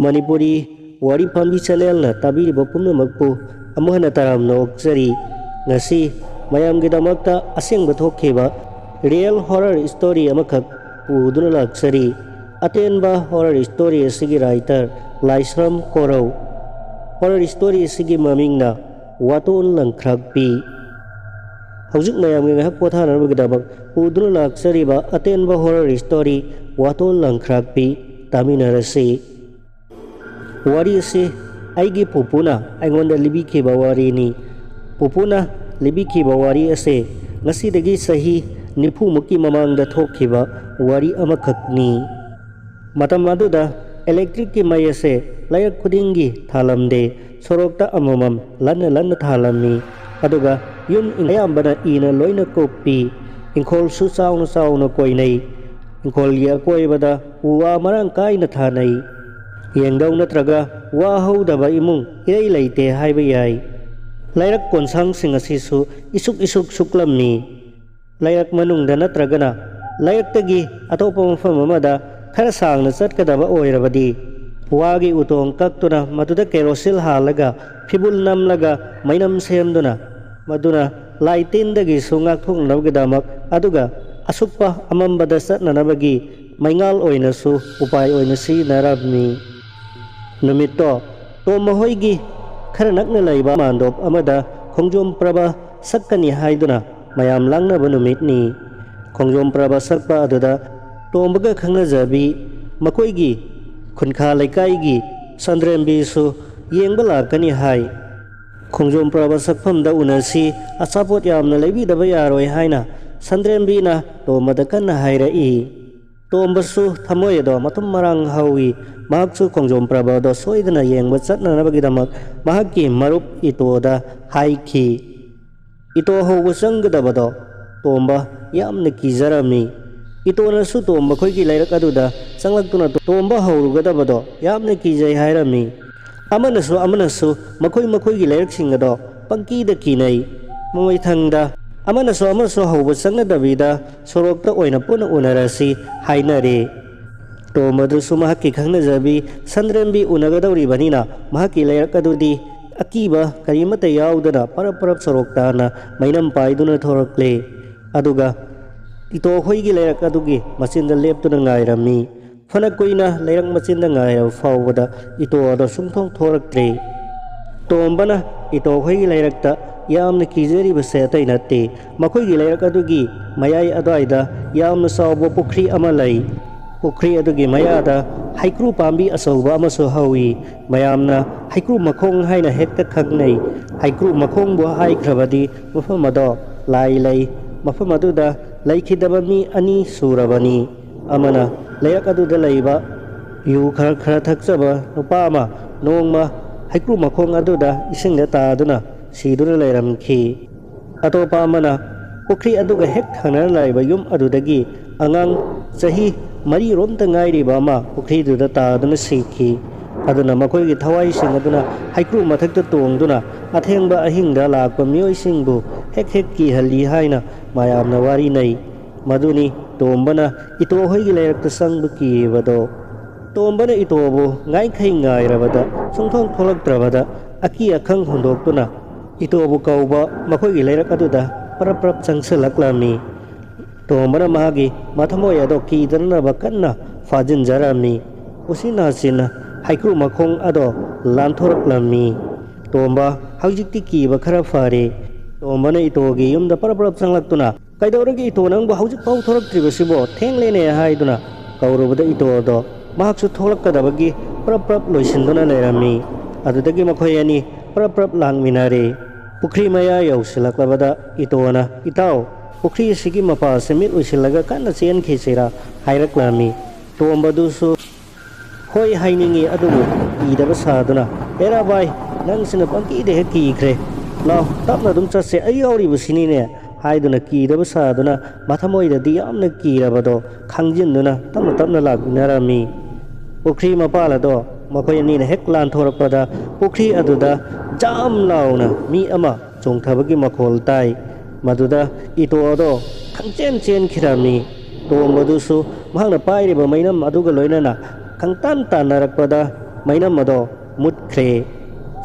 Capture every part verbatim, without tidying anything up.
ꯃꯅꯤꯄꯨꯔꯤ ꯋꯥꯔꯤ ꯐꯝꯕꯤ ꯆꯦꯅꯦꯜꯅ ꯇꯥꯕꯤꯔꯤꯕ ꯄꯨꯝꯅꯃꯛꯄꯨ ꯑꯃꯨꯛ ꯍꯟꯅ ꯇꯔꯥꯝꯅ ꯑꯣꯛꯆꯔꯤ꯫ ꯉꯁꯤ ꯃꯌꯥꯝꯒꯤꯗꯃꯛꯇ ꯑꯁꯦꯡꯕ ꯊꯣꯛꯈꯤꯕ real horror story ꯑꯃꯈꯛ ꯄꯨꯗꯨꯅ ꯂꯥꯛꯆꯔꯤ꯫ ꯑꯇꯦꯟꯕ horror story ꯑꯁꯤꯒꯤ writer ꯂꯥꯏꯁ꯭ꯔꯝ ꯀꯣꯔꯧ꯫ Horror story ꯑꯁꯤꯒꯤ ꯃꯃꯤꯡꯅ ꯋꯥꯇꯣꯟ ꯂꯪꯈ꯭ꯔꯥꯛꯄꯤ꯫ ꯍꯧꯖꯤꯛ ꯃꯌꯥꯝꯒꯤ ꯉꯥꯏꯍꯥꯛ ꯄꯣꯊꯥꯅꯅꯕꯒꯤꯗꯃꯛ ꯄꯨꯗꯨꯅ ꯂꯥꯛꯆꯔꯤꯕ ꯑꯇꯦꯟꯕ horror story ꯋꯥꯇꯣꯟ ꯂꯪꯈ꯭ꯔꯥꯛꯄꯤ ꯇꯥꯃꯤꯟꯅꯔꯁꯤ꯫ ꯋꯥꯔꯤ ꯑꯁꯤ ꯑꯩꯒꯤ ꯄꯨꯄꯨꯅ ꯑꯩꯉꯣꯟꯗ ꯂꯤꯕꯤꯈꯤꯕ ꯋꯥꯔꯤꯅꯤ꯫ ꯄꯨꯄꯨꯅ ꯂꯤꯕꯤꯈꯤꯕ ꯋꯥꯔꯤ ꯑꯁꯤ ꯉꯁꯤꯗꯒꯤ ꯆꯍꯤ ꯅꯤꯐꯨꯃꯨꯛꯀꯤ ꯃꯃꯥꯡꯗ ꯊꯣꯛꯈꯤꯕ ꯋꯥꯔꯤ ꯑꯃꯈꯛꯅꯤ꯫ ꯃꯇꯝ ꯑꯗꯨꯗ electricꯀꯤ ꯃꯩ ꯑꯁꯦ ꯂꯩꯔꯛ ꯈꯨꯗꯤꯡꯒꯤ ꯊꯥꯜꯂꯝꯗꯦ꯫ ꯁꯣꯔꯣꯛꯇ ꯑꯃꯃꯝ ꯂꯟꯅ ꯂꯟꯅ ꯊꯥꯜꯂꯝꯃꯤ꯫ ꯑꯗꯨꯒ ꯌꯨꯝ ꯑꯌꯥꯝꯕꯅ ꯏꯅ ꯂꯣꯏꯅ ꯀꯨꯞꯄꯤ꯫ ꯏꯪꯈꯣꯜꯁꯨ ꯆꯥꯎꯅ ꯆꯥꯎꯅ ꯀꯣꯏꯅꯩ꯫ ꯏꯪꯈꯣꯜꯒꯤ ꯑꯀꯣꯏꯕꯗ ꯎ ꯋꯥ ꯃꯔꯥꯡ ꯀꯥꯏꯅ ꯊꯥꯅꯩ꯫ ꯌꯦꯡꯗꯧ ꯅꯠꯇ꯭ꯔꯒ ꯋꯥ ꯍꯧꯗꯕ ꯏꯃꯨꯡ ꯏꯔꯩ ꯂꯩꯇꯦ ꯍꯥꯏꯕ ꯌꯥꯏ꯫ ꯂꯩꯔꯛ ꯀꯣꯟꯁꯥꯡꯁꯤꯡ ꯑꯁꯤꯁꯨ ꯏꯁꯨꯛ ꯏꯁꯨꯛ ꯁꯨꯛꯂꯝꯃꯤ꯫ ꯂꯩꯔꯛ ꯃꯅꯨꯡꯗ ꯅꯠꯇ꯭ꯔꯒꯅ ꯂꯩꯔꯛꯇꯒꯤ ꯑꯇꯣꯞꯄ ꯃꯐꯝ ꯑꯃꯗ ꯈꯔ ꯁꯥꯡꯅ ꯆꯠꯀꯗꯕ ꯑꯣꯏꯔꯕꯗꯤ, ꯋꯥꯒꯤ ꯎꯇꯣꯡ ꯀꯛꯇꯨꯅ ꯃꯗꯨꯗ ꯀꯦꯔꯣꯁꯤꯜ ꯍꯥꯜꯂꯒ, ꯐꯤꯕꯨꯜ ꯅꯝꯂꯒ, ꯃꯩꯅꯝ ꯁꯦꯝꯗꯨꯅ, ꯃꯗꯨꯅ ꯂꯥꯏ ꯇꯤꯟꯗꯒꯤꯁꯨ ꯉꯥꯛꯊꯣꯛꯅꯅꯕꯒꯤꯗꯃꯛ, ꯑꯗꯨꯒ ꯑꯁꯨꯛꯄ ꯑꯃꯝꯕꯗ ꯆꯠꯅꯅꯕꯒꯤ ꯃꯩꯉꯥꯜ ꯑꯣꯏꯅꯁꯨ ꯎꯄꯥꯏ ꯑꯣꯏꯅ ꯁꯤꯖꯤꯟꯅꯔꯝꯃꯤ꯫ ꯅꯨꯃꯤꯠꯇꯣ ꯇꯣꯝꯕ ꯍꯣꯏꯒꯤ ꯈꯔ ꯅꯛꯅ ꯂꯩꯕ ꯃꯥꯟꯗꯣꯞ ꯑꯃꯗ ꯈꯣꯡꯖꯣꯝ ꯄ꯭ꯔꯕ ꯁꯛꯀꯅꯤ ꯍꯥꯏꯗꯨꯅ ꯃꯌꯥꯝ ꯂꯥꯡꯅꯕ ꯅꯨꯃꯤꯠꯅꯤ꯫ ꯈꯣꯡꯖꯣꯝ ꯄ꯭ꯔꯕ ꯁꯛꯄ ꯑꯗꯨꯗ ꯇꯣꯝꯕꯒ ꯈꯪꯅꯖꯕꯤ ꯃꯈꯣꯏꯒꯤ ꯈꯨꯟꯈꯥ ꯂꯩꯀꯥꯏꯒꯤ ꯁꯟꯗ꯭ꯔꯦꯝꯕꯤꯁꯨ ꯌꯦꯡꯕ ꯂꯥꯛꯀꯅꯤ ꯍꯥꯏ꯫ ꯈꯣꯡꯖꯣꯝ ꯄ꯭ꯔꯕ ꯁꯛꯐꯝꯗ ꯎꯅꯁꯤ, ꯑꯆꯥꯄꯣꯠ ꯌꯥꯝꯅ ꯂꯩꯕꯤꯗꯕ ꯌꯥꯔꯣꯏ ꯍꯥꯏꯅ ꯁꯟꯗ꯭ꯔꯦꯝꯕꯤꯅ ꯇꯣꯝꯕꯗ ꯀꯟꯅ ꯍꯥꯏꯔꯛꯏ꯫ ꯇꯣꯝꯕꯁꯨ ꯊꯃꯣꯏ ꯑꯗꯣ ꯃꯇꯨꯝ ꯃꯔꯥꯡ ꯍꯧꯏ꯫ ꯃꯍꯥꯛꯁꯨ ꯈꯣꯡꯖꯣꯝ ꯄ꯭ꯔꯕꯗꯣ ꯁꯣꯏꯗꯅ ꯌꯦꯡꯕ ꯆꯠꯅꯅꯕꯒꯤꯗꯃꯛ ꯃꯍꯥꯛꯀꯤ ꯃꯔꯨꯞ ꯏꯇꯣꯗ ꯍꯥꯏꯈꯤ꯫ ꯏꯇꯣ ꯍꯧꯕ ꯆꯪꯒꯗꯕꯗꯣ ꯇꯣꯝꯕ ꯌꯥꯝꯅ ꯀꯤꯖꯔꯝꯃꯤ꯫ ꯏꯇꯣꯅꯁꯨ ꯇꯣꯝꯕ ꯈꯣꯏꯒꯤ ꯂꯩꯔꯛ ꯑꯗꯨꯗ ꯆꯪꯂꯛꯇꯨꯅ ꯇꯣꯝꯕ ꯍꯧꯔꯨꯒꯗꯕꯗꯣ ꯌꯥꯝꯅ ꯀꯤꯖꯩ ꯍꯥꯏꯔꯝꯃꯤ꯫ ꯑꯃꯅꯁꯨ ꯑꯃꯅꯁꯨ ꯃꯈꯣꯏ ꯃꯈꯣꯏꯒꯤ ꯂꯩꯔꯛꯁꯤꯡ ꯑꯗꯣ ꯄꯪꯀꯤꯗ ꯀꯤꯅꯩ꯫ ꯃꯃꯩꯊꯪꯗ ꯑꯃꯅꯁꯨ ꯑꯃꯁꯨ ꯍꯧꯕ ꯆꯪꯅꯗꯕꯤꯗ ꯁꯣꯔꯣꯛꯇ ꯑꯣꯏꯅ ꯄꯨꯟꯅ ꯎꯅꯔꯁꯤ ꯍꯥꯏꯅꯔꯦ꯫ ꯇꯣꯝꯕꯗꯨꯁꯨ ꯃꯍꯥꯛꯀꯤ ꯈꯪꯅꯖꯕꯤ ꯁꯟꯗ꯭ꯔꯦꯝꯕꯤ ꯎꯅꯒꯗꯧꯔꯤꯕꯅꯤꯅ, ꯃꯍꯥꯛꯀꯤ ꯂꯩꯔꯛ ꯑꯗꯨꯗꯤ ꯑꯀꯤꯕ ꯀꯔꯤꯃꯠꯇ ꯌꯥꯎꯗꯅ ꯄꯔꯞ ꯄꯔꯞ ꯁꯣꯔꯣꯛ ꯇꯥꯅ ꯃꯩꯅꯝ ꯄꯥꯏꯗꯨꯅ ꯊꯣꯔꯛꯂꯦ꯫ ꯑꯗꯨꯒ ꯏꯇꯣ ꯍꯣꯏꯒꯤ ꯂꯩꯔꯛ ꯑꯗꯨꯒꯤ ꯃꯆꯤꯟꯗ ꯂꯦꯞꯇꯨꯅ ꯉꯥꯏꯔꯝꯃꯤ꯫ ꯐꯅ ꯀꯨꯏꯅ ꯂꯩꯔꯛ ꯃꯆꯤꯟꯗ ꯉꯥꯏꯔꯕ ꯐꯥꯎꯕꯗ ꯏꯇꯣ ꯑꯗꯣ ꯁꯨꯡꯊꯣꯛ ꯊꯣꯔꯛꯇ꯭ꯔꯦ꯫ ꯇꯣꯝꯕꯅ ꯏꯇꯣ ꯍꯣꯏꯒꯤ ꯂꯩꯔꯛꯇ ꯌꯥꯝꯅ ꯀꯤꯖꯔꯤꯕꯁꯦ ꯑꯇꯩ ꯅꯠꯇꯦ, ꯃꯈꯣꯏꯒꯤ ꯂꯩꯔꯛ ꯑꯗꯨꯒꯤ ꯃꯌꯥꯏ ꯑꯗꯨꯋꯥꯏꯗ ꯌꯥꯝꯅ ꯆꯥꯎꯕ ꯄꯨꯈ꯭ꯔꯤ ꯑꯃ ꯂꯩ꯫ ꯄꯨꯈ꯭ꯔꯤ ꯑꯗꯨꯒꯤ ꯃꯌꯥꯗ ꯍꯩꯀ꯭ꯔꯨ ꯄꯥꯝꯕꯤ ꯑꯆꯧꯕ ꯑꯃꯁꯨ ꯍꯧꯏ꯫ ꯃꯌꯥꯝꯅ ꯍꯩꯀ꯭ꯔꯨ ꯃꯈꯣꯡ ꯍꯥꯏꯅ ꯍꯦꯛꯇ ꯈꯪꯅꯩ꯫ ꯍꯩꯀ꯭ꯔꯨ ꯃꯈꯣꯡꯕꯨ ꯍꯥꯏꯈ꯭ꯔꯕꯗꯤ ꯃꯐꯝ ꯑꯗꯣ ꯂꯥꯏ ꯂꯩ꯫ ꯃꯐꯝ ꯑꯗꯨꯗ ꯂꯩꯈꯤꯗꯕ ꯃꯤ ꯑꯅꯤ ꯁꯨꯔꯕꯅꯤ꯫ ꯑꯃꯅ ꯂꯩꯔꯛ ꯑꯗꯨꯗ ꯂꯩꯕ ꯌꯨ ꯈꯔ ꯈꯔ ꯊꯛꯆꯕ ꯅꯨꯄꯥ ꯑꯃ ꯅꯣꯡꯃ ꯍꯩꯀ꯭ꯔꯨ ꯃꯈꯣꯡ ꯑꯗꯨꯗ ꯏꯁꯤꯡꯗ ꯇꯥꯗꯨꯅ ꯁꯤꯗꯨꯅ ꯂꯩꯔꯝꯈꯤ꯫ ꯑꯇꯣꯞꯄ ꯑꯃꯅ ꯄꯨꯈ꯭ꯔꯤ ꯑꯗꯨꯒ ꯍꯦꯛ ꯊꯪꯅꯅ ꯂꯩꯕ ꯌꯨꯝ ꯑꯗꯨꯗꯒꯤ ꯑꯉꯥꯡ ꯆꯍꯤ ꯃꯔꯤꯔꯣꯝꯇ ꯉꯥꯏꯔꯤꯕ ꯑꯃ ꯄꯨꯈ꯭ꯔꯤꯗꯨꯗ ꯇꯥꯗꯨꯅ ꯁꯤꯈꯤ꯫ ꯑꯗꯨꯅ ꯃꯈꯣꯏꯒꯤ ꯊꯋꯥꯏꯁꯤꯡ ꯑꯗꯨꯅ ꯍꯩꯀ꯭ꯔꯨ ꯃꯊꯛꯇ ꯇꯣꯡꯗꯨꯅ ꯑꯊꯦꯡꯕ ꯑꯍꯤꯡꯗ ꯂꯥꯛꯄ ꯃꯤꯑꯣꯏꯁꯤꯡꯕꯨ ꯍꯦꯛ ꯍꯦꯛ ꯀꯤꯍꯜꯂꯤ ꯍꯥꯏꯅ ꯃꯌꯥꯝꯅ ꯋꯥꯔꯤ ꯅꯩ꯫ ꯃꯗꯨꯅꯤ ꯇꯣꯝꯕꯅ ꯏꯇꯣ ꯍꯣꯏꯒꯤ ꯂꯩꯔꯛꯇ ꯆꯪꯕ ꯀꯤꯔꯤꯕꯗꯣ꯫ ꯇꯣꯝꯕꯅ ꯏꯇꯣꯕꯨ ꯉꯥꯏꯈꯩ ꯉꯥꯏꯔꯕꯗ ꯁꯨꯡꯊꯣꯛ ꯊꯣꯛꯂꯛꯇ꯭ꯔꯕꯗ ꯑꯀꯤ ꯑꯈꯪ ꯍꯨꯟꯗꯣꯛꯇꯨꯅ ꯏꯇꯣꯕꯨ ꯀꯧꯕ ꯃꯈꯣꯏꯒꯤ ꯂꯩꯔꯛ ꯑꯗꯨꯗ ꯄꯔꯞ ꯄꯔꯞ ꯆꯪꯁꯤꯜꯂꯛꯂꯝꯃꯤ꯫ ꯇꯣꯝꯕꯅ ꯃꯍꯥꯛꯀꯤ ꯃꯊꯃꯣꯏ ꯑꯗꯣ ꯀꯤꯗꯅꯅꯕ ꯀꯟꯅ ꯐꯥꯖꯤꯟꯖꯔꯝꯃꯤ꯫ ꯎꯆꯤꯟ ꯅꯥꯆꯤꯟꯅ ꯍꯩꯀ꯭ꯔꯨ ꯃꯈꯣꯡ ꯑꯗꯣ ꯂꯥꯟꯊꯣꯔꯛꯂꯝꯃꯤ꯫ ꯇꯣꯝꯕ ꯍꯧꯖꯤꯛꯇꯤ ꯀꯤꯕ ꯈꯔ ꯐꯔꯦ꯫ ꯇꯣꯝꯕꯅ ꯏꯇꯣꯒꯤ ꯌꯨꯝꯗ ꯄꯔꯞ ꯄꯔꯞ ꯆꯪꯂꯛꯇꯨꯅ, "ꯀꯩꯗꯧꯔꯒꯦ ꯏꯇꯣ, ꯅꯪꯕꯨ ꯍꯧꯖꯤꯛ ꯐꯥꯎ ꯊꯣꯔꯛꯇ꯭ꯔꯤꯕꯁꯤꯕꯣ? ꯊꯦꯡꯂꯦꯅꯦ" ꯍꯥꯏꯗꯨꯅ ꯀꯧꯔꯨꯕꯗ ꯏꯇꯣ ꯑꯗꯣ ꯃꯍꯥꯛꯁꯨ ꯊꯣꯛꯂꯛꯀꯗꯕꯒꯤ ꯄ꯭ꯔꯞ ꯄ꯭ꯔꯞ ꯂꯣꯏꯁꯤꯟꯗꯨꯅ ꯂꯩꯔꯝꯃꯤ꯫ ꯑꯗꯨꯗꯒꯤ ꯃꯈꯣꯏ ꯑꯅꯤ ꯄ꯭ꯔꯞ ꯄ꯭ꯔꯞ ꯂꯥꯛꯃꯤꯟꯅꯔꯦ꯫ ꯄꯨꯈ꯭ꯔꯤ ꯃꯌꯥ ꯌꯧꯁꯤꯜꯂꯛꯂꯕꯗ ꯏꯇꯣꯅ, "ꯏꯇꯥꯎ, ꯄꯨꯈ꯭ꯔꯤ ꯑꯁꯤꯒꯤ ꯃꯄꯥ ꯑꯁꯤ ꯃꯤꯠ ꯎꯏꯁꯤꯜꯂꯒ ꯀꯟꯅ ꯆꯦꯟꯈꯤꯁꯤꯔꯥ?" ꯍꯥꯏꯔꯛꯂꯝꯃꯤ꯫ ꯇꯣꯝꯕꯗꯨꯁꯨ ꯍꯣꯏ ꯍꯥꯏꯅꯤꯡꯉꯤ, ꯑꯗꯨꯕꯨ ꯀꯤꯗꯕ ꯁꯥꯗꯨꯅ, "ꯍꯦꯔꯥ ꯚꯥꯏ, ꯅꯪꯁꯤꯅ ꯄꯪꯀꯤꯗ ꯍꯦꯛ ꯀꯤꯈ꯭ꯔꯦ꯫ ꯂꯥꯎ, ꯇꯞꯅ ꯑꯗꯨꯝ ꯆꯠꯁꯦ, ꯑꯩ ꯌꯥꯎꯔꯤꯕꯁꯤꯅꯤꯅꯦ" ꯍꯥꯏꯗꯨꯅ ꯀꯤꯗꯕ ꯁꯥꯗꯨꯅ ꯃꯊꯃꯣꯏꯗꯗꯤ ꯌꯥꯝꯅ ꯀꯤꯔꯕꯗꯣ ꯈꯪꯖꯤꯟꯗꯨꯅ ꯇꯞꯅ ꯇꯞꯅ ꯂꯥꯛꯃꯤꯟꯅꯔꯝꯃꯤ꯫ ꯄꯨꯈ꯭ꯔꯤ ꯃꯄꯥꯜ ꯑꯗꯣ ꯃꯈꯣꯏ ꯑꯅꯤꯅ ꯍꯦꯛ ꯂꯥꯟꯊꯣꯔꯛꯄꯗ ꯄꯨꯈ꯭ꯔꯤ ꯑꯗꯨꯗ ꯖꯥꯝ ꯂꯥꯎꯅ ꯃꯤ ꯑꯃ ꯆꯣꯡꯊꯕꯒꯤ ꯃꯈꯣꯜ ꯇꯥꯏ꯫ ꯃꯗꯨꯗ ꯏꯇꯣ ꯑꯗꯣ ꯈꯪꯆꯦꯟ ꯆꯦꯟꯈꯤꯔꯝꯃꯤ꯫ ꯇꯣꯝꯕꯗꯨꯁꯨ ꯃꯍꯥꯛꯅ ꯄꯥꯏꯔꯤꯕ ꯃꯩꯅꯝ ꯑꯗꯨꯒ ꯂꯣꯏꯅꯅ ꯈꯪꯇꯥꯟ ꯇꯥꯟꯅꯔꯛꯄꯗ ꯃꯩꯅꯝ ꯑꯗꯣ ꯃꯨꯠꯈ꯭ꯔꯦ꯫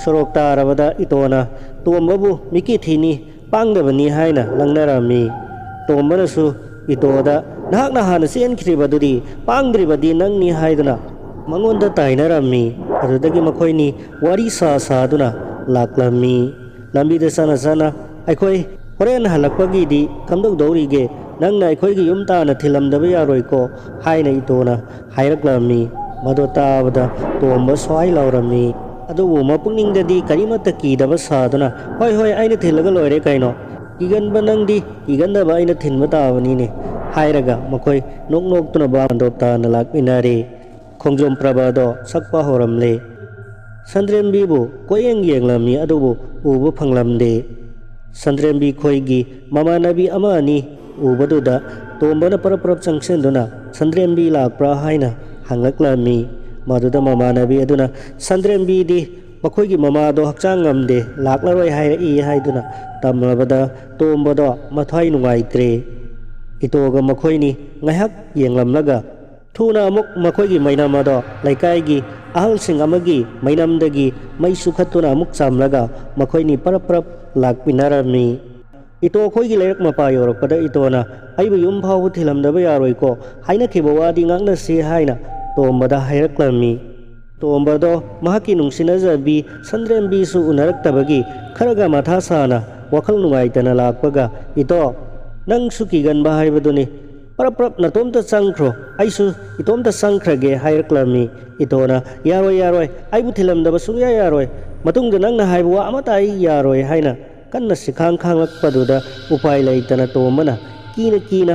ꯁꯣꯔꯣꯛ ꯇꯥꯔꯕꯗ ꯏꯇꯣꯅ ꯇꯣꯝꯕꯕꯨ ꯃꯤꯀꯤ ꯊꯤꯅꯤ, ꯄꯥꯡꯗꯕꯅꯤ ꯍꯥꯏꯅ ꯂꯪꯅꯔꯝꯃꯤ꯫ ꯇꯣꯝꯕꯅꯁꯨ ꯏꯇꯣꯗ "ꯅꯍꯥꯛꯅ ꯍꯥꯟꯅ ꯆꯦꯟꯈ꯭ꯔꯤꯕꯗꯨꯗꯤ ꯄꯥꯡꯗ꯭ꯔꯤꯕꯗꯤ ꯅꯪꯅꯤ" ꯍꯥꯏꯗꯨꯅ ꯃꯉꯣꯟꯗ ꯇꯥꯏꯅꯔꯝꯃꯤ꯫ ꯑꯗꯨꯗꯒꯤ ꯃꯈꯣꯏꯅꯤ ꯋꯥꯔꯤ ꯁꯥ ꯁꯥꯗꯨꯅ ꯂꯥꯛꯂꯝꯃꯤ꯫ ꯂꯝꯕꯤꯗ ꯆꯠꯅ ꯆꯠꯅ "ꯑꯩꯈꯣꯏ ꯍꯣꯔꯦꯟ ꯍꯜꯂꯛꯄꯒꯤꯗꯤ ꯀꯝꯗꯧꯗꯧꯔꯤꯒꯦ? ꯅꯪꯅ ꯑꯩꯈꯣꯏꯒꯤ ꯌꯨꯝ ꯇꯥꯅ ꯊꯤꯜꯂꯝꯗꯕ ꯌꯥꯔꯣꯏꯀꯣ" ꯍꯥꯏꯅ ꯏꯇꯣꯅ ꯍꯥꯏꯔꯛꯂꯝꯃꯤ꯫ ꯃꯗꯨ ꯇꯥꯕꯗ ꯇꯣꯝꯕ ꯁ꯭ꯋꯥꯏ ꯂꯥꯎꯔꯝꯃꯤ꯫ ꯑꯗꯨꯕꯨ ꯃꯄꯨꯛꯅꯤꯡꯗꯗꯤ ꯀꯔꯤꯃꯠꯇ ꯀꯤꯗꯕ ꯁꯥꯗꯨꯅ "ꯍꯣꯏ, ꯍꯣꯏ, ꯑꯩꯅ ꯊꯤꯜꯂꯒ ꯂꯣꯏꯔꯦ ꯀꯩꯅꯣ꯫ ꯀꯤꯒꯟꯕ ꯅꯪꯗꯤ ꯀꯤꯒꯟꯗꯕ ꯑꯩꯅ ꯊꯤꯟꯕ ꯇꯥꯕꯅꯤꯅꯦ" ꯍꯥꯏꯔꯒ ꯃꯈꯣꯏ ꯅꯣꯛ ꯅꯣꯛꯇꯨꯅ ꯕꯥꯃꯟꯗꯣꯞ ꯇꯥꯅ ꯂꯥꯛꯃꯤꯟꯅꯔꯦ꯫ ꯈꯣꯡꯖꯣꯝ ꯄ꯭ꯔꯕꯗꯣ ꯁꯛꯄ ꯍꯧꯔꯝꯂꯦ꯫ ꯁꯟꯗ꯭ꯔꯦꯝꯕꯤꯕꯨ ꯀꯣꯏꯌꯦꯡ ꯌꯦꯡꯂꯝꯃꯤ, ꯑꯗꯨꯕꯨ ꯎꯕ ꯐꯪꯂꯝꯗꯦ꯫ ꯁꯟꯗ꯭ꯔꯦꯝꯕꯤ ꯈꯣꯏꯒꯤ ꯃꯃꯥꯟꯅꯕꯤ ꯑꯃ ꯑꯅꯤ ꯎꯕꯗꯨꯗ ꯇꯣꯝꯕꯅ ꯄꯔꯞ ꯄꯔꯞ ꯆꯪꯁꯤꯟꯗꯨꯅ "ꯁꯟꯗ꯭ꯔꯦꯝꯕꯤ ꯂꯥꯛꯄ꯭ꯔꯥ?" ꯍꯥꯏꯅ ꯍꯪꯂꯛꯂꯝꯃꯤ꯫ ꯃꯗꯨꯗ ꯃꯃꯥꯟꯅꯕꯤ ꯑꯗꯨꯅ "ꯁꯟꯗ꯭ꯔꯦꯝꯕꯤꯗꯤ ꯃꯈꯣꯏꯒꯤ ꯃꯃꯥꯗꯣ ꯍꯛꯆꯥꯡ ꯉꯝꯗꯦ, ꯂꯥꯛꯂꯔꯣꯏ ꯍꯥꯏꯔꯛꯏ" ꯍꯥꯏꯗꯨꯅ ꯇꯝꯂꯕꯗ ꯇꯣꯝꯕꯗꯣ ꯃꯊ꯭ꯋꯥꯏ ꯅꯨꯡꯉꯥꯏꯇ꯭ꯔꯦ꯫ ꯏꯇꯣꯒ ꯃꯈꯣꯏꯅꯤ ꯉꯥꯏꯍꯥꯛ ꯌꯦꯡꯂꯝꯂꯒ ꯊꯨꯅ ꯑꯃꯨꯛ ꯃꯈꯣꯏꯒꯤ ꯃꯩꯅꯝ ꯑꯗꯣ ꯂꯩꯀꯥꯏꯒꯤ ꯑꯍꯜꯁꯤꯡ ꯑꯃꯒꯤ ꯃꯩꯅꯝꯗꯒꯤ ꯃꯩ ꯆꯨꯈꯠꯇꯨꯅ ꯑꯃꯨꯛ ꯆꯝꯂꯒ ꯃꯈꯣꯏꯅꯤ ꯄꯔꯞ ꯄꯔꯞ ꯂꯥꯛꯃꯤꯟꯅꯔꯝꯃꯤ꯫ ꯏꯇꯣ ꯑꯩꯈꯣꯏꯒꯤ ꯂꯩꯔꯛ ꯃꯄꯥ ꯌꯧꯔꯛꯄꯗ ꯏꯇꯣꯅ "ꯑꯩꯕꯨ ꯌꯨꯝ ꯐꯥꯎꯕ ꯊꯤꯜꯂꯝꯗꯕ ꯌꯥꯔꯣꯏꯀꯣ, ꯍꯥꯏꯅꯈꯤꯕ ꯋꯥꯗꯤ ꯉꯥꯛꯅꯁꯤ" ꯍꯥꯏꯅ ꯇꯣꯝꯕꯗ ꯍꯥꯏꯔꯛꯂꯝꯃꯤ꯫ ꯇꯣꯝꯕꯗꯣ ꯃꯍꯥꯛꯀꯤ ꯅꯨꯡꯁꯤꯅꯖꯕꯤ ꯁꯟꯗ꯭ꯔꯦꯝꯕꯤꯁꯨ ꯎꯅꯔꯛꯇꯕꯒꯤ ꯈꯔꯒ ꯃꯊꯥ ꯁꯥꯅ ꯋꯥꯈꯜ ꯅꯨꯡꯉꯥꯏꯇꯅ ꯂꯥꯛꯄꯒ "ꯏꯇꯣ, ꯅꯪꯁꯨ ꯀꯤꯒꯟꯕ ꯍꯥꯏꯕꯗꯨꯅꯤ꯫ ꯄꯔꯞ ꯄꯔꯞ ꯅꯇꯣꯝꯇ ꯆꯪꯈ꯭ꯔꯣ, ꯑꯩꯁꯨ ꯏꯇꯣꯝꯇ ꯆꯪꯈ꯭ꯔꯒꯦ" ꯍꯥꯏꯔꯛꯂꯝꯃꯤ꯫ ꯏꯇꯣꯅ "ꯌꯥꯔꯣꯏ, ꯌꯥꯔꯣꯏ, ꯑꯩꯕꯨ ꯊꯤꯜꯂꯝꯗꯕ ꯁꯨꯡꯌꯥ ꯌꯥꯔꯣꯏ꯫ ꯃꯇꯨꯡꯗ ꯅꯪꯅ ꯍꯥꯏꯕ ꯋꯥ ꯑꯃꯠꯇ ꯑꯩ ꯌꯥꯔꯣꯏ" ꯍꯥꯏꯅ ꯀꯟꯅ ꯁꯤꯈꯥꯡ ꯈꯥꯡꯂꯛꯄꯗꯨꯗ ꯎꯄꯥꯏ ꯂꯩꯇꯅ ꯇꯣꯝꯕꯅ ꯀꯤꯅ ꯀꯤꯅ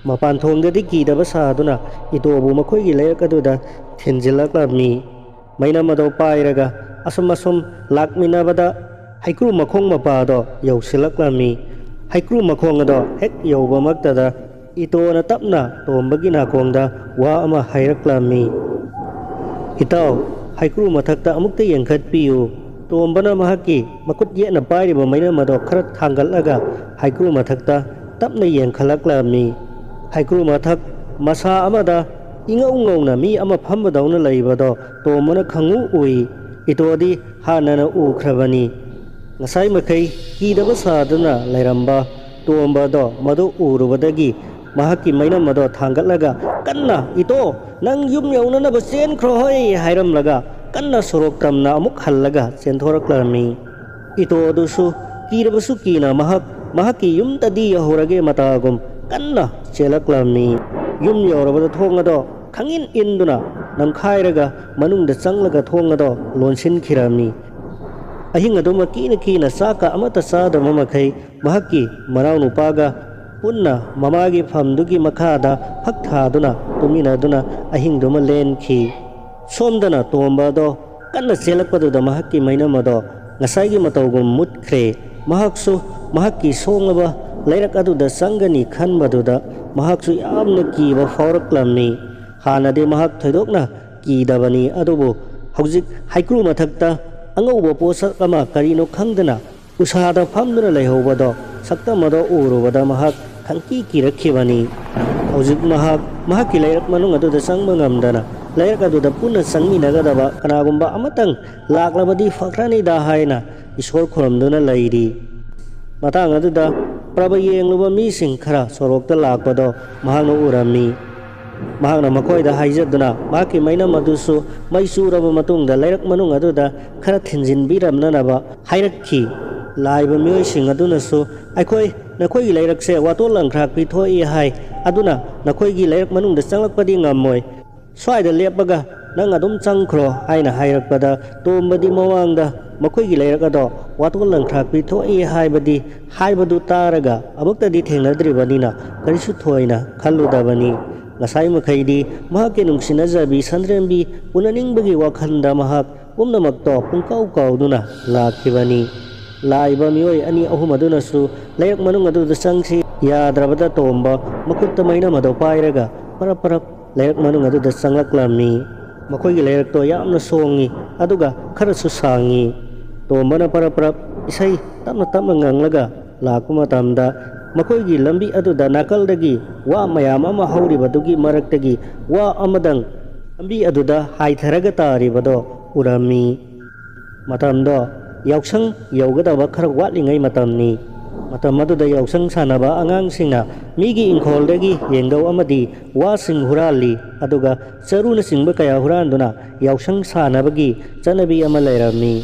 ꯃꯄꯥꯟ ꯊꯣꯡꯗꯗꯤ ꯀꯤꯗꯕ ꯁꯥꯗꯨꯅ ꯏꯇꯣꯕꯨ ꯃꯈꯣꯏꯒꯤ ꯂꯩꯔꯛ ꯑꯗꯨꯗ ꯊꯤꯟꯖꯤꯜꯂꯛꯂꯝꯃꯤ꯫ ꯃꯩꯅꯝ ꯑꯗꯨ ꯄꯥꯏꯔꯒ ꯑꯁꯨꯝ ꯑꯁꯨꯝ ꯂꯥꯛꯃꯤꯟꯅꯕꯗ ꯍꯩꯀ꯭ꯔꯨ ꯃꯈꯣꯡ ꯃꯄꯥꯗꯣ ꯌꯧꯁꯤꯜꯂꯛꯂꯝꯃꯤ꯫ ꯍꯩꯀ꯭ꯔꯨ ꯃꯈꯣꯡ ꯑꯗꯣ ꯍꯦꯛ ꯌꯧꯕꯃꯛꯇꯗ ꯏꯇꯣꯅ ꯇꯞꯅ ꯇꯣꯝꯕꯒꯤ ꯅꯥꯀꯣꯡꯗ ꯋꯥ ꯑꯃ ꯍꯥꯏꯔꯛꯂꯝꯃꯤ꯫ "ꯏꯇꯥꯎ, ꯍꯩꯀ꯭ꯔꯨ ꯃꯊꯛꯇ ꯑꯃꯨꯛꯇ ꯌꯦꯡꯈꯠꯄꯤꯌꯨ꯫" ꯇꯣꯝꯕꯅ ꯃꯍꯥꯛꯀꯤ ꯃꯈꯨꯠ ꯌꯦꯠꯅ ꯄꯥꯏꯔꯤꯕ ꯃꯩꯅꯝ ꯑꯗꯣ ꯈꯔ ꯊꯥꯡꯒꯠꯂꯒ ꯍꯩꯀ꯭ꯔꯨ ꯃꯊꯛꯇ ꯇꯞꯅ ꯌꯦꯡꯈꯠꯂꯛꯂꯝꯃꯤ꯫ ꯍꯩꯀ꯭ꯔꯨ ꯃꯊꯛ ꯃꯁꯥ ꯑꯃꯗ ꯏꯉꯧ ꯉꯧꯅ ꯃꯤ ꯑꯃ ꯐꯝꯕꯗꯧꯅ ꯂꯩꯕꯗꯣ ꯇꯣꯝꯕꯅ ꯈꯪꯎ ꯎꯏ꯫ ꯏꯇꯣꯗꯤ ꯍꯥꯟꯅꯅ ꯎꯈ꯭ꯔꯕꯅꯤ꯫ ꯉꯁꯥꯏ ꯃꯈꯩ ꯀꯤꯗꯕ ꯁꯥꯗꯨꯅ ꯂꯩꯔꯝꯕ ꯇꯣꯝꯕꯗꯣ ꯃꯗꯨ ꯎꯔꯨꯕꯗꯒꯤ ꯃꯍꯥꯛꯀꯤ ꯃꯩꯅꯝ ꯑꯗꯣ ꯊꯥꯡꯒꯠꯂꯒ ꯀꯟꯅ, "ꯏꯇꯣ, ꯅꯪ ꯌꯨꯝ ꯌꯧꯅꯅꯕ ꯆꯦꯟꯈ꯭ꯔꯣ ꯍꯣꯏ!" ꯍꯥꯏꯔꯝꯂꯒ ꯀꯟꯅ ꯁꯣꯔꯣꯛ ꯇꯝꯅ ꯑꯃꯨꯛ ꯍꯜꯂꯒ ꯆꯦꯟꯊꯣꯔꯛꯂꯝꯃꯤ꯫ ꯏꯇꯣ ꯑꯗꯨꯁꯨ ꯀꯤꯔꯕꯁꯨ ꯀꯤꯅ ꯃꯍꯥꯛ ꯃꯍꯥꯛꯀꯤ ꯌꯨꯝꯗꯗꯤ ꯌꯧꯍꯧꯔꯒꯦ ꯃꯇꯥꯒꯨꯝ ꯀꯟꯅ ꯆꯦꯜꯂꯛꯂꯝꯃꯤ꯫ ꯌꯨꯝ ꯌꯧꯔꯕꯗ ꯊꯣꯡ ꯑꯗꯣ ꯈꯪꯏꯟ ꯏꯟꯗꯨꯅ ꯅꯝꯈꯥꯏꯔꯒ ꯃꯅꯨꯡꯗ ꯆꯪꯂꯒ ꯊꯣꯡ ꯑꯗꯣ ꯂꯣꯟꯁꯤꯟꯈꯤꯔꯝꯃꯤ꯫ ꯑꯍꯤꯡ ꯑꯗꯨꯃ ꯀꯤꯅ ꯀꯤꯅ ꯆꯥꯛꯀ ꯑꯃꯠꯇ ꯆꯥꯗꯕ ꯃꯈꯩ ꯃꯍꯥꯛꯀꯤ ꯃꯅꯥꯎꯅꯨꯄꯥꯒ ꯄꯨꯟꯅ ꯃꯃꯥꯒꯤ ꯐꯝꯗꯨꯒꯤ ꯃꯈꯥꯗ ꯐꯛ ꯊꯥꯗꯨꯅ ꯇꯨꯃꯤꯟꯅꯗꯨꯅ ꯑꯍꯤꯡꯗꯨꯃ ꯂꯦꯟꯈꯤ꯫ ꯁꯣꯝꯗꯅ ꯇꯣꯝꯕ ꯑꯗꯣ ꯀꯟꯅ ꯆꯦꯜꯂꯛꯄꯗꯨꯗ ꯃꯍꯥꯛꯀꯤ ꯃꯩꯅꯝ ꯑꯗꯣ ꯉꯁꯥꯏꯒꯤ ꯃꯇꯧꯒꯨꯝ ꯃꯨꯠꯈ꯭ꯔꯦ꯫ ꯃꯍꯥꯛꯁꯨ ꯃꯍꯥꯛꯀꯤ ꯁꯣꯡꯂꯕ ꯂꯩꯔꯛ ꯑꯗꯨꯗ ꯆꯪꯒꯅꯤ ꯈꯟꯕꯗꯨꯗ ꯃꯍꯥꯛꯁꯨ ꯌꯥꯝꯅ ꯀꯤꯕ ꯐꯥꯎꯔꯛꯂꯝꯃꯤ꯫ ꯍꯥꯟꯅꯗꯤ ꯃꯍꯥꯛ ꯊꯣꯏꯗꯣꯛꯅ ꯀꯤꯗꯕꯅꯤ, ꯑꯗꯨꯕꯨ ꯍꯧꯖꯤꯛ ꯍꯩꯀ꯭ꯔꯨ ꯃꯊꯛꯇ ꯑꯉꯧꯕ ꯄꯣꯠꯁꯛ ꯑꯃ ꯀꯔꯤꯅꯣ ꯈꯪꯗꯅ ꯎꯁꯥꯗ ꯐꯝꯗꯨꯅ ꯂꯩꯍꯧꯕꯗꯣ, ꯁꯛꯇꯝ ꯑꯗꯣ ꯎꯔꯨꯕꯗ ꯃꯍꯥꯛ ꯈꯪꯀꯤ ꯀꯤꯔꯛꯈꯤꯕꯅꯤ꯫ ꯍꯧꯖꯤꯛ ꯃꯍꯥꯛ ꯃꯍꯥꯛꯀꯤ ꯂꯩꯔꯛ ꯃꯅꯨꯡ ꯑꯗꯨꯗ ꯆꯪꯕ ꯉꯝꯗꯅ ꯂꯩꯔꯛ ꯑꯗꯨꯗ ꯄꯨꯟꯅ ꯆꯪꯃꯤꯟꯅꯒꯗꯕ ꯀꯅꯥꯒꯨꯝꯕ ꯑꯃꯇꯪ ꯂꯥꯛꯂꯕꯗꯤ ꯐꯈ꯭ꯔꯅꯤꯗ ꯍꯥꯏꯅ ꯏꯁꯣꯔ ꯈꯨꯔꯨꯝꯗꯨꯅ ꯂꯩꯔꯤ꯫ ꯃꯇꯥꯡ ꯑꯗꯨꯗ ꯄ꯭ꯔꯕ ꯌꯦꯡꯂꯨꯕ ꯃꯤꯁꯤꯡ ꯈꯔ ꯁꯣꯔꯣꯛꯇ ꯂꯥꯛꯄꯗꯣ ꯃꯍꯥꯛꯅ ꯎꯔꯝꯃꯤ꯫ ꯃꯍꯥꯛꯅ ꯃꯈꯣꯏꯗ ꯍꯥꯏꯖꯗꯨꯅ ꯃꯍꯥꯛꯀꯤ ꯃꯩꯅꯝ ꯑꯗꯨꯁꯨ ꯃꯩ ꯆꯨꯔꯕ ꯃꯇꯨꯡꯗ ꯂꯩꯔꯛ ꯃꯅꯨꯡ ꯑꯗꯨꯗ ꯈꯔ ꯊꯤꯟꯖꯤꯟꯕꯤꯔꯝꯅꯅꯕ ꯍꯥꯏꯔꯛꯈꯤ꯫ ꯂꯥꯛꯏꯕ ꯃꯤꯑꯣꯏꯁꯤꯡ ꯑꯗꯨꯅꯁꯨ, "ꯑꯩꯈꯣꯏ ꯅꯈꯣꯏꯒꯤ ꯂꯩꯔꯛꯁꯦ ꯋꯥꯇꯣꯜ ꯂꯪꯈ꯭ꯔꯥꯛꯄꯤ ꯊꯣꯛꯏ ꯍꯥꯏ, ꯑꯗꯨꯅ ꯅꯈꯣꯏꯒꯤ ꯂꯩꯔꯛ ꯃꯅꯨꯡꯗ ꯆꯪꯂꯛꯄꯗꯤ ꯉꯝꯃꯣꯏ꯫ ꯁ꯭ꯋꯥꯏꯗ ꯂꯦꯞꯄꯒ ꯅꯪ ꯑꯗꯨꯝ ꯆꯪꯈ꯭ꯔꯣ" ꯍꯥꯏꯅ ꯍꯥꯏꯔꯛꯄꯗ, ꯇꯣꯝꯕꯗꯤ ꯃꯃꯥꯡꯗ ꯃꯈꯣꯏꯒꯤ ꯂꯩꯔꯛ ꯑꯗꯣ ꯋꯥꯇꯣꯜ ꯂꯪꯈ꯭ꯔꯥꯛꯄꯤ ꯊꯣꯛꯏ ꯍꯥꯏꯕꯗꯤ ꯍꯥꯏꯕꯗꯨ ꯇꯥꯔꯒ ꯑꯃꯨꯛꯇꯗꯤ ꯊꯦꯡꯅꯗ꯭ꯔꯤꯕꯅꯤꯅ ꯀꯔꯤꯁꯨ ꯊꯣꯏꯅ ꯈꯜꯂꯨꯗꯕꯅꯤ꯫ ꯉꯁꯥꯏ ꯃꯈꯩꯗꯤ ꯃꯍꯥꯛꯀꯤ ꯅꯨꯡꯁꯤꯅꯖꯕꯤ ꯁꯟꯗ꯭ꯔꯦꯝꯕꯤ ꯎꯅꯅꯤꯡꯕꯒꯤ ꯋꯥꯈꯜꯗ ꯃꯍꯥꯛ ꯄꯨꯝꯅꯃꯛꯇꯣ ꯄꯨꯡꯀꯥꯎ ꯀꯥꯎꯗꯨꯅ ꯂꯥꯛꯈꯤꯕꯅꯤ꯫ ꯂꯥꯛꯏꯕ ꯃꯤꯑꯣꯏ ꯑꯅꯤ ꯑꯍꯨꯝ ꯑꯗꯨꯅꯁꯨ ꯂꯩꯔꯛ ꯃꯅꯨꯡ ꯑꯗꯨꯗ ꯆꯪꯁꯤ ꯌꯥꯗ꯭ꯔꯕꯗ ꯇꯣꯝꯕ ꯃꯈꯨꯠꯇ ꯃꯩꯅꯝ ꯑꯗꯨ ꯄꯥꯏꯔꯒ ꯄꯔꯞ ꯄꯔꯞ ꯂꯩꯔꯛ ꯃꯅꯨꯡ ꯑꯗꯨꯗ ꯆꯪꯂꯛꯂꯝꯃꯤ꯫ ꯃꯈꯣꯏꯒꯤ ꯂꯩꯔꯛꯇꯣ ꯌꯥꯝꯅ ꯁꯣꯡꯉꯤ, ꯑꯗꯨꯒ ꯈꯔꯁꯨ ꯁꯥꯡꯉꯤ꯫ ꯇꯣꯝꯕꯅ ꯄꯔꯞ ꯄꯔꯞ ꯏꯁꯩ ꯇꯞꯅ ꯇꯞꯅ ꯉꯪꯂꯒ ꯂꯥꯛꯄ ꯃꯇꯝꯗ ꯃꯈꯣꯏꯒꯤ ꯂꯝꯕꯤ ꯑꯗꯨꯗ ꯅꯥꯀꯜꯗꯒꯤ ꯋꯥ ꯃꯌꯥꯝ ꯑꯃ ꯍꯧꯔꯤꯕꯗꯨꯒꯤ ꯃꯔꯛꯇꯒꯤ ꯋꯥ ꯑꯃꯗꯪ ꯂꯝꯕꯤ ꯑꯗꯨꯗ ꯍꯥꯏꯊꯔꯒ ꯇꯥꯔꯤꯕꯗꯣ ꯎꯔꯝꯃꯤ꯫ ꯃꯇꯝꯗꯣ ꯌꯥꯎꯁꯪ ꯌꯧꯒꯗꯕ ꯈꯔ ꯋꯥꯠꯂꯤꯉꯩ ꯃꯇꯝꯅꯤ꯫ ꯃꯇꯝ ꯑꯗꯨꯗ ꯌꯥꯎꯁꯪ ꯁꯥꯟꯅꯕ ꯑꯉꯥꯡꯁꯤꯡꯅ ꯃꯤꯒꯤ ꯏꯪꯈꯣꯜꯗꯒꯤ ꯌꯦꯡꯗꯧ ꯑꯃꯗꯤ ꯋꯥꯁꯤꯡ ꯍꯨꯔꯥꯜꯂꯤ, ꯑꯗꯨꯒ ꯆꯔꯨꯅꯆꯤꯡꯕ ꯀꯌꯥ ꯍꯨꯔꯥꯟꯗꯨꯅ ꯌꯥꯎꯁꯪ ꯁꯥꯟꯅꯕꯒꯤ ꯆꯠꯅꯕꯤ ꯑꯃ ꯂꯩꯔꯝꯃꯤ꯫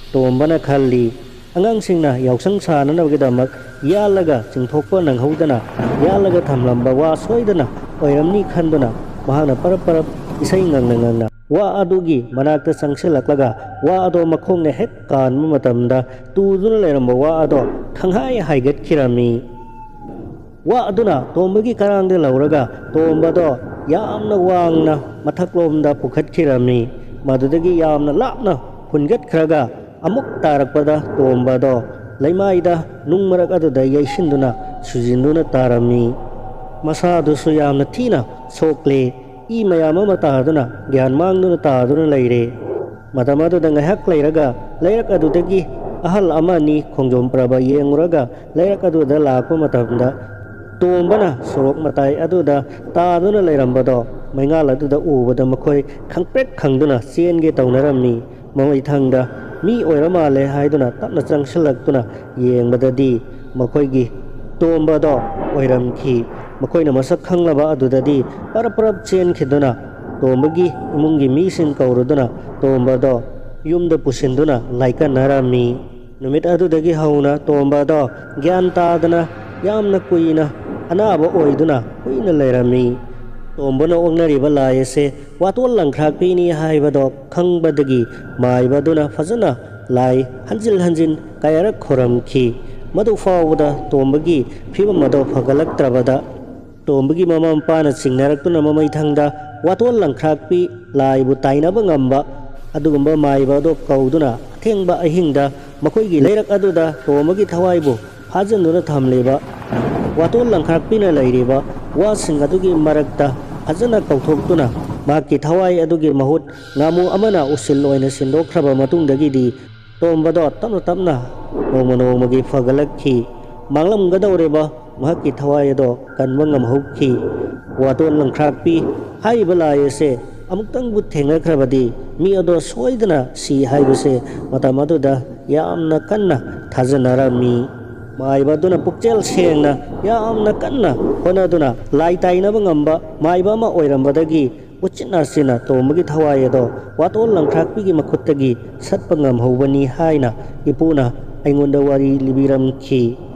ꯇꯣꯝꯕꯅ ꯈꯜꯂꯤ, ꯑꯉꯥꯡꯁꯤꯡꯅ ꯌꯥꯎꯁꯪ ꯁꯥꯟꯅꯅꯕꯒꯤꯗꯃꯛ ꯌꯥꯜꯂꯒ ꯆꯤꯡꯊꯣꯛꯄ ꯅꯪꯍꯧꯗꯅ ꯌꯥꯜꯂꯒ ꯊꯝꯂꯝꯕ ꯋꯥ ꯁꯣꯏꯗꯅ ꯑꯣꯏꯔꯝꯅꯤ ꯈꯟꯗꯨꯅ ꯃꯍꯥꯛꯅ ꯄꯔꯞ ꯄꯔꯞ ꯏꯁꯩ ꯉꯪꯅ ꯉꯪꯅ ꯋꯥ ꯑꯗꯨꯒꯤ ꯃꯅꯥꯛꯇ ꯆꯪꯁꯤꯜꯂꯛꯂꯒ ꯋꯥ ꯑꯗꯣ ꯃꯈꯣꯡꯅ ꯍꯦꯛ ꯀꯥꯟꯕ ꯃꯇꯝꯗ ꯇꯨꯗꯨꯅ ꯂꯩꯔꯝꯕ ꯋꯥ ꯑꯗꯣ ꯈꯪꯍꯥꯏ ꯍꯥꯏꯒꯠꯈꯤꯔꯝꯃꯤ꯫ ꯋꯥ ꯑꯗꯨꯅ ꯇꯣꯝꯕꯒꯤ ꯀꯔꯥꯡꯗ ꯂꯧꯔꯒ ꯇꯣꯝꯕꯗꯣ ꯌꯥꯝꯅ ꯋꯥꯡꯅ ꯃꯊꯛꯂꯣꯝꯗ ꯄꯨꯈꯠꯈꯤꯔꯝꯃꯤ꯫ ꯃꯗꯨꯗꯒꯤ ꯌꯥꯝꯅ ꯂꯥꯞꯅ ꯍꯨꯟꯒꯠꯈ꯭ꯔꯒ ꯑꯃꯨꯛ ꯇꯥꯔꯛꯄꯗ ꯇꯣꯝꯕꯗꯣ ꯂꯩꯃꯥꯏꯗ ꯅꯨꯡ ꯃꯔꯛ ꯑꯗꯨꯗ ꯌꯩꯁꯤꯟꯗꯨꯅ ꯁꯨꯖꯤꯟꯗꯨꯅ ꯇꯥꯔꯝꯃꯤ꯫ ꯃꯁꯥꯗꯨꯁꯨ ꯌꯥꯝꯅ ꯊꯤꯅ ꯁꯣꯛꯂꯦ꯫ ꯏ ꯃꯌꯥꯝ ꯑꯃ ꯇꯥꯗꯨꯅ ꯒ꯭ꯌꯥꯟ ꯃꯥꯡꯗꯨꯅ ꯇꯥꯗꯨꯅ ꯂꯩꯔꯦ꯫ ꯃꯇꯝ ꯑꯗꯨꯗ ꯉꯥꯏꯍꯥꯛ ꯂꯩꯔꯒ ꯂꯩꯔꯛ ꯑꯗꯨꯗꯒꯤ ꯑꯍꯜ ꯑꯃ ꯑꯅꯤ ꯈꯣꯡꯖꯣꯝ ꯄ꯭ꯔꯕ ꯌꯦꯡꯂꯨꯔꯒ ꯂꯩꯔꯛ ꯑꯗꯨꯗ ꯂꯥꯛꯄ ꯃꯇꯝꯗ ꯇꯣꯝꯕꯅ ꯁꯣꯔꯣꯛ ꯃꯇꯥꯏ ꯑꯗꯨꯗ ꯇꯥꯗꯨꯅ ꯂꯩꯔꯝꯕꯗꯣ ꯃꯩꯉꯥꯜ ꯑꯗꯨꯗ ꯎꯕꯗ ꯃꯈꯣꯏ ꯈꯪꯄ꯭ꯔꯦꯛ ꯈꯪꯗꯨꯅ ꯆꯦꯟꯒꯦ ꯇꯧꯅꯔꯝꯃꯤ꯫ ꯃꯃꯩꯊꯪꯗ ꯃꯤ ꯑꯣꯏꯔ ꯃꯥꯜꯂꯦ ꯍꯥꯏꯗꯨꯅ ꯇꯞꯅ ꯆꯪꯁꯤꯜꯂꯛꯇꯨꯅ ꯌꯦꯡꯕꯗꯗꯤ ꯃꯈꯣꯏꯒꯤ ꯇꯣꯝꯕꯗꯣ ꯑꯣꯏꯔꯝꯈꯤ꯫ ꯃꯈꯣꯏꯅ ꯃꯁꯛ ꯈꯪꯂꯕ ꯑꯗꯨꯗꯗꯤ ꯄꯔꯞ ꯄꯔꯞ ꯆꯦꯟꯈꯤꯗꯨꯅ ꯇꯣꯝꯕꯒꯤ ꯏꯃꯨꯡꯒꯤ ꯃꯤꯁꯤꯡ ꯀꯧꯔꯨꯗꯨꯅ ꯇꯣꯝꯕꯗꯣ ꯌꯨꯝꯗ ꯄꯨꯁꯤꯟꯗꯨꯅ ꯂꯥꯏꯀꯠꯅꯔꯝꯃꯤ꯫ ꯅꯨꯃꯤꯠ ꯑꯗꯨꯗꯒꯤ ꯍꯧꯅ ꯇꯣꯝꯕꯗꯣ ꯒ꯭ꯌꯥꯟ ꯇꯥꯗꯅ ꯌꯥꯝꯅ ꯀꯨꯏꯅ ꯑꯅꯥꯕ ꯑꯣꯏꯗꯨꯅ ꯀꯨꯏꯅ ꯂꯩꯔꯝꯃꯤ꯫ ꯇꯣꯝꯕꯅ ꯑꯣꯛꯅꯔꯤꯕ ꯂꯥꯏ ꯑꯁꯦ ꯋꯥꯇꯣꯟ ꯂꯪꯈ꯭ꯔꯥꯛꯄꯤꯅꯤ ꯍꯥꯏꯕꯗꯣ ꯈꯪꯕꯗꯒꯤ ꯃꯥꯏꯕꯗꯨꯅ ꯐꯖꯅ ꯂꯥꯏ ꯍꯟꯖꯤꯟ ꯍꯟꯖꯤꯟ ꯀꯌꯥꯔꯛ ꯈꯣꯏꯔꯝꯈꯤ꯫ ꯃꯗꯨ ꯐꯥꯎꯕꯗ ꯇꯣꯝꯕꯒꯤ ꯐꯤꯕꯝ ꯑꯗꯣ ꯐꯒꯠꯂꯛꯇ꯭ꯔꯕꯗ ꯇꯣꯝꯕꯒꯤ ꯃꯃꯥ ꯃꯄꯥꯅ ꯆꯤꯡꯅꯔꯛꯇꯨꯅ ꯃꯃꯩꯊꯪꯗ ꯋꯥꯇꯣꯟ ꯂꯪꯈ꯭ꯔꯥꯛꯄꯤ ꯂꯥꯏꯕꯨ ꯇꯥꯏꯅꯕ ꯉꯝꯕ ꯑꯗꯨꯒꯨꯝꯕ ꯃꯥꯏꯕ ꯑꯗꯣ ꯀꯧꯗꯨꯅ ꯑꯊꯦꯡꯕ ꯑꯍꯤꯡꯗ ꯃꯈꯣꯏꯒꯤ ꯂꯩꯔꯛ ꯑꯗꯨꯗ ꯇꯣꯝꯕꯒꯤ ꯊꯋꯥꯏꯕꯨ ꯐꯥꯖꯤꯟꯗꯨꯅ ꯊꯝꯂꯤꯕ ꯋꯥꯇꯣꯟ ꯂꯪꯈ꯭ꯔꯥꯛꯄꯤꯅ ꯂꯩꯔꯤꯕ ꯋꯥꯁꯤꯡ ꯑꯗꯨꯒꯤ ꯃꯔꯛꯇ ꯐꯖꯅ ꯀꯧꯊꯣꯛꯇꯨꯅ ꯃꯍꯥꯛꯀꯤ ꯊꯋꯥꯏ ꯑꯗꯨꯒꯤ ꯃꯍꯨꯠ ꯉꯥꯃꯨ ꯑꯃꯅ ꯎꯁꯤꯜ ꯑꯣꯏꯅ ꯁꯤꯟꯗꯣꯛꯈ꯭ꯔꯕ ꯃꯇꯨꯡꯗꯒꯤꯗꯤ ꯇꯣꯝꯕꯗꯣ ꯇꯞꯅ ꯇꯞꯅ ꯅꯣꯡꯃ ꯅꯣꯡꯃꯒꯤ ꯐꯒꯠꯂꯛꯈꯤ꯫ ꯃꯥꯡꯂꯝꯒꯗꯧꯔꯤꯕ ꯃꯍꯥꯛꯀꯤ ꯊꯋꯥꯏ ꯑꯗꯣ ꯀꯟꯕ ꯉꯝꯍꯧꯈꯤ꯫ ꯋꯥꯇꯣꯟ ꯂꯪꯈ꯭ꯔꯥꯛꯄꯤ ꯍꯥꯏꯔꯤꯕ ꯂꯥꯏ ꯑꯁꯦ ꯑꯃꯨꯛꯇꯪꯕꯨ ꯊꯦꯡꯅꯈ꯭ꯔꯕꯗꯤ ꯃꯤ ꯑꯗꯣ ꯁꯣꯏꯗꯅ ꯁꯤ ꯍꯥꯏꯕꯁꯦ ꯃꯇꯝ ꯑꯗꯨꯗ ꯌꯥꯝꯅ ꯀꯟꯅ ꯊꯥꯖꯅꯔꯝꯃꯤ꯫ ꯃꯥꯏꯕ ꯑꯗꯨꯅ ꯄꯨꯛꯆꯦꯜ ꯁꯦꯡꯅ ꯌꯥꯝꯅ ꯀꯟꯅ ꯍꯣꯠꯅꯗꯨꯅ ꯂꯥꯏ ꯇꯥꯏꯅꯕ ꯉꯝꯕ ꯃꯥꯏꯕ ꯑꯃ ꯑꯣꯏꯔꯝꯕꯗꯒꯤ ꯎꯆꯤꯟ ꯅꯥꯆꯤꯟꯅ ꯇꯣꯝꯕꯒꯤ ꯊꯋꯥꯏ ꯑꯗꯣ ꯋꯥꯇꯣꯟ ꯂꯪꯈ꯭ꯔꯥꯛꯄꯤꯒꯤ ꯃꯈꯨꯠꯇꯒꯤ ꯁꯠꯄ ꯉꯝꯍꯧꯕꯅꯤ ꯍꯥꯏꯅ ꯏꯄꯨꯅ ꯑꯩꯉꯣꯟꯗ ꯋꯥꯔꯤ ꯂꯤꯕꯤꯔꯝꯈꯤ꯫